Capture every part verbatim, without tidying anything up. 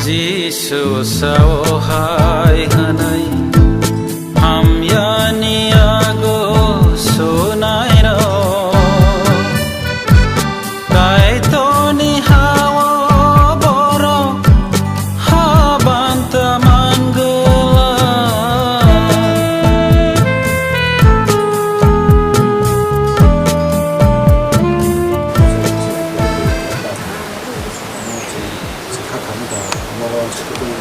Jisu sao hai hwnwi hamyani yago sunairok, Kaitorni ha-o borok habanta mangwlak. Chwng kha kha wngkha, omo uansukgwi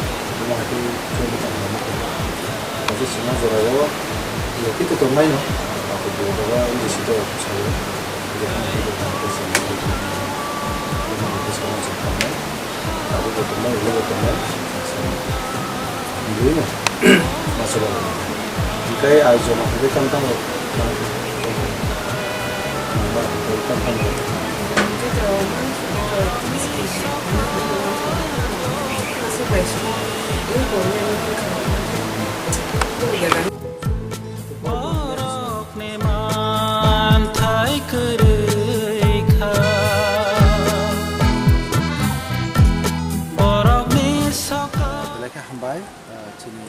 omo hai khe chwngno tong kha, omo khe. Kaisa chwngno jorao yakhe tongnaino, abo bo doga wngwi si to sawi, je hai khe tong kha, omo hai khe chwngno chwng kha, abo bo tongnai, ulo bo tongnai. Buino masa ba hingke ai joma hingke tang tang rok. Borokni manthai kwrwi kha, borokni saka. Belai khe hambai, ah, chini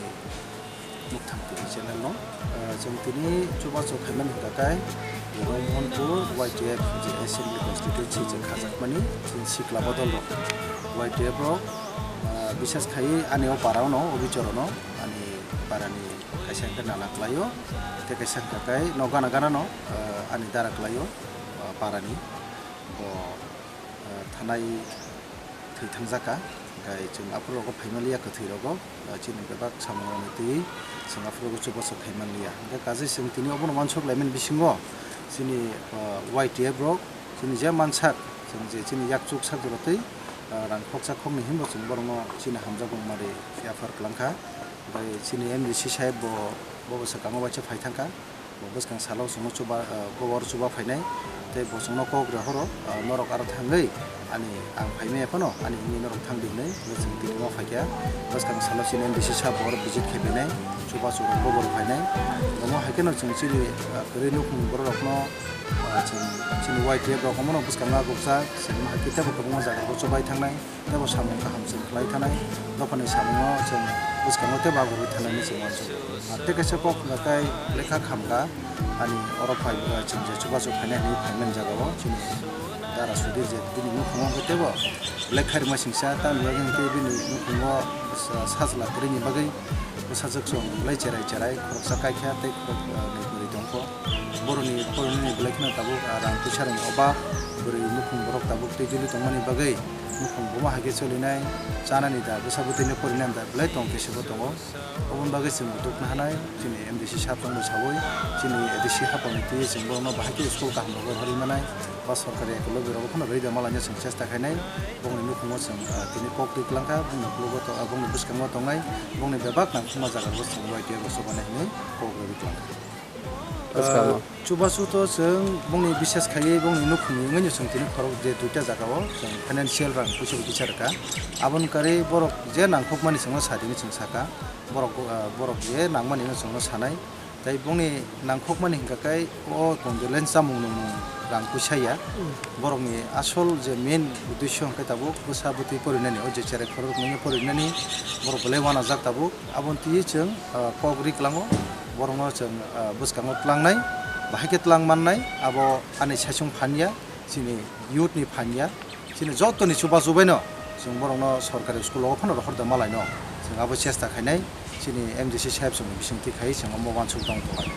Muktham T V channel no. Ah, chwng tini chubachu khaimani hwnkha khe Mohanpur Y T F je assembly constituency je khajakmani chini sikla bodol rok Y T F rok, ah, bisas khai ani o para no, o bichoro no, ani para ni kaisa hwnkhe nala kwlaio, tei kaisa hwnkha khe no gana gana no, ah, ani dara kwlaio, ah, para ni. Bo, ah, thanai thwi thangjak kha, hwnkhe chwng aphuru rogo phai manliya kwthwi rogo, ah, chini bebak samung rokni twi chwng aphuru rogo chubachu khai manliya. Hwnkhe kaisa chwng tini obono uansuk laimani bisingo chini, ah, Y T F rok chini je mansak, chwng je chini yak chuk sak jora twi, ah, rang khoksa khoknwi hinbo chwng borokno chini hamjakmung mari yapher kwlang kha. Bai chini M D C saheb bo, bo bwswk kamo bai se phai thang kha. Bo bwskang salo chwngno chuba, ah, kobor chuba phainai, tei bo chwngno kok rw horo, ah, norok aro thangwi ani ang phaimaya phano ani wngwi norok thang di hwnwi, hwnwi chwng tini ma phaikha. Bwskang salo chini M D C saheb bo oro visit khai phainai, chubachu rok kobor phainai. Omo hai kheno chwng chini, ah, kwrwi nukhung borok rokno, ah, chwng chini Y T F rok omono bwskango achukjak, chwng hai khe teibo kwbangma jaga rok chubai thangnai. Teibo samung kaham chwng khlai thanai, dophani samungo chwng bwskango teibo agurwi thanai hinwi chwng uansukha. Tei kaisa kok hwnkha khe lekha khamkha, ani oro phai, chwng je chubachu phainai hinwi phaimani jagao chini dara Sudhir je bini nukhungo hwnkhe teibo lekha rwma singsa, tamni bagwi hwnkhe bini nukhungo sa-, sajla kwrwini bagwi bwsajwk chwng belai cherai cherai khoroksa kaikha tei khorok, ah, ni kwrwi tongkho. Boroni porinani belai kheno tabuk, ah, rang puisa rokni obab, bwrwi nukhung borok tabuk twi juli tongmani bagwi nukhung buma hai khe cholinai, chanani da, bwsa bwtwino porinani da belai tong khe se bo tongo. Oboni bagwi chwng dukna hanai, chini M D C saheb tongwi saui, chini A D C hapangni twi chwng borokno bahai khe school kaham rogo rohorwi manai, ba sorkari ekolobi rogo phano rwi da malaina chwng chesta khainai. Bongni nukhungo chwng, ah, tini kok twi kwlangkha, bongni uklogo to-, ah, bongni bwskango tongnai, bongni bebak nangkukma jaga rokbo chwng Y T F rok chubanai hinwi kok rwui kwlangkha. Bwskango. Ah, chubachu to chwng bongni bisas khaiwi bongni nukhungni wngwi no chwng tini khorok je duita jagao chwng financial rang puisa bo kisa rwkha. Aboni karwi borok je nangkukmani chwngno sa di hinwi chwng sakha. Borok, ah, borok je nangmani no chwngno sanai. Tei bongni nangkukmani hwnkha khe o condolence chamung nungmung rang puisa ya. Hmm. Borokni asol je main uddesyo hwnkhe tabuk bwsa bwtwi porinani, o je cherai khorok nungya porinani borok belai uanajak tabuk. Aboni twi chwng, ah, kok ri kwlango, borokno chwng, ah, bwskango tlangnai, bahai khe tlang mannai, abo ani saichung phan ya, chini youth ni phan ya, chini joto ni chubachu bai no chwng borokno sorkari school o phano rohor da malai no chwng abo chesta khainai, chini M D C saheb chwng bisingtwi khai chwng omo uansuk tong tongmani.